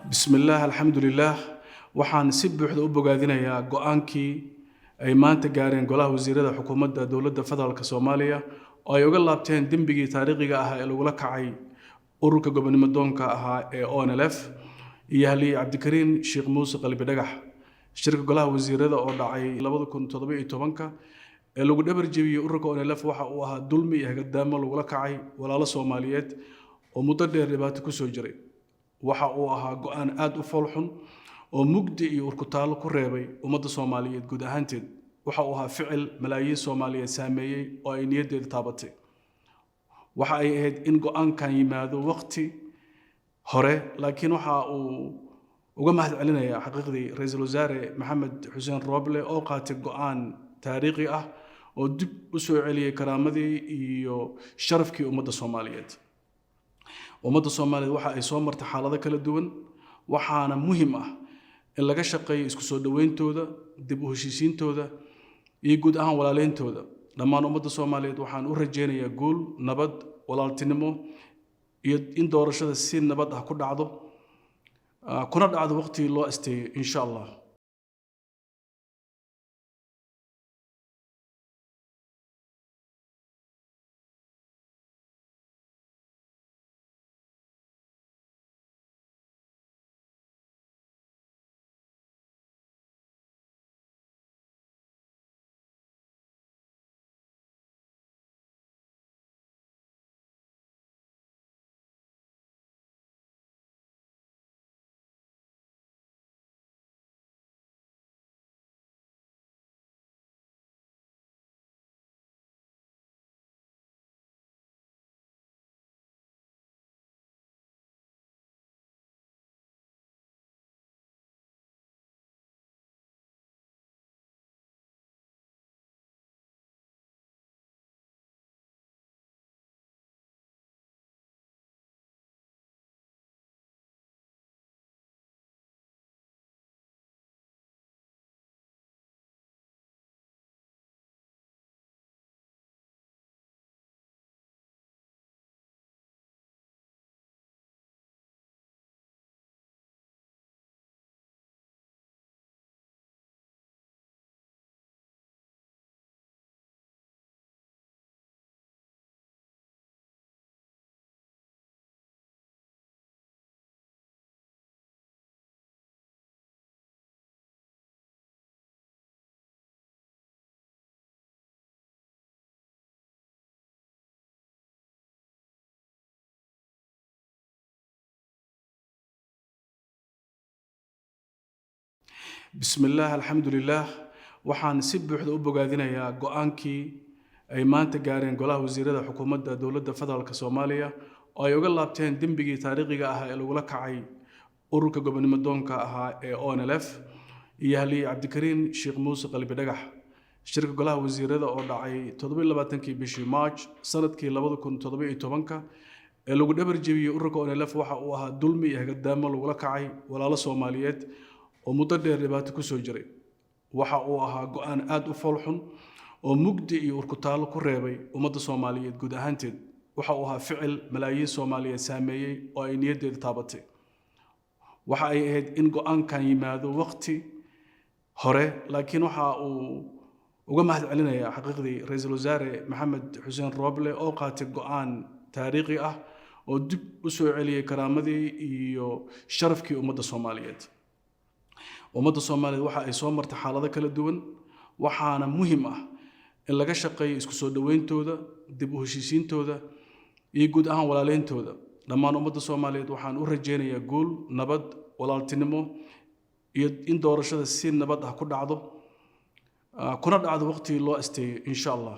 Bismillaah, alxamdulilaah. Waxaan si buuxda u bogaadinayaa go'aankii ay maanta gaareen golaha wasiirada xukuumadda Dowladda Federaalka Soomaaliya oo ay uga laabteen dembigii taariikhiga ahaa ee lagula kacay ururka gobonimo doonka ahaa ee ONLF iyo haliyey Cabdikariin Sheekh Muuse Qalbi Dhagax. Shirka golaha wasiirada oo dhacay 2017-ka ee lagu dhabar jebiyey ururka ONLF waxa uu ahaa dulmi iyo hagadaamo lagula kacay walaalo Soomaaliyeed oo muddo dheer dhibaato kusoo jiray. Waxa uu ahaa go'aan aada u foolxun oo mugdi iyo urkutaallo ku reebay ummadda Soomaaliyeed guud ahaanteed. Waxa uu ahaa ficil malaayiin Soomaaliyeed saameeyey oo ay niyaddeeda taabatay. Waxa ay ahayd in go'aankan yimaado waqti hore, laakiin waxa uu uga mahad celinayaa xaqiiqdii Ra'iisul Wasaare Maxamed Xuseen Rooble oo qaatay go'aan taariikhi ah oo dib u soo celiyey karaamadii iyo sharafkii ummadda Soomaaliyeed. Ummadda Soomaaliyeed waxa ay soo martay xaalado kala duwan, waxaana muhiim ah in laga shaqeeyo isku soo dhoweyntooda, dib u heshiisiintooda iyo guud ahaan walaaleyntooda. Dhammaan ummadda Soomaaliyeed waxaan u rajeynayaa guul, nabad, walaaltinimo iyo in doorashada si nabad ah ku dhacdo, kuna dhacdo waqtigii loo asteeyey, insha Allah. Bismillaah, alxamdulilaah. Waxaan si buuxda u bogaadinayaa go'aankii ay maanta gaareen golaha wasiirada xukuumadda Dowladda Federaalka Soomaaliya oo ay uga laabteen dembigii taariikhiga ahaa ee lagula kacay ururka gobonimo doonka ahaa ee ONLF iyo haliyey Cabdikariin Sheekh Muuse Qalbi Dhagax. Shirka golaha wasiirada oo dhacay 27-kii bishii March sanadkii 2017-ka ee lagu dhabar jebiyey ururka ONLF waxa uu ahaa dulmi iyo hagadaamo lagula kacay walaalo Soomaaliyeed oo muddo dheer dhibaato kusoo jiray. Waxa uu ahaa go'aan aada u foolxun oo mugdi iyo urkutaallo ku reebay ummadda Soomaaliyeed guud ahaanteed. Waxa uu ahaa ficil malaayiin Soomaaliyeed saameeyey oo ay niyaddeeda taabatay. Waxa ay ahayd in go'aankan yimaado waqti hore, laakiin waxa uu uga mahad celinayaa xaqiiqdii Ra'iisul Wasaare Maxamed Xuseen Rooble oo qaatay go'aan taariikhi ah oo dib u soo celiyey karaamadii iyo sharafkii ummadda Soomaaliyeed. Ummadda Soomaaliyeed waxa ay soo martay xaalado kala duwan, waxaana muhiim ah in laga shaqeeyo isku soo dhoweyntooda, dib u heshiisiintooda iyo guud ahaan walaaleyntooda. Dhammaan ummadda Soomaaliyeed waxaan u rajeynayaa guul, nabad, walaaltinimo iyo in doorashada si nabad ah ku dhacdo, kuna dhacdo waqtigii loo asteeyey, insha Allah.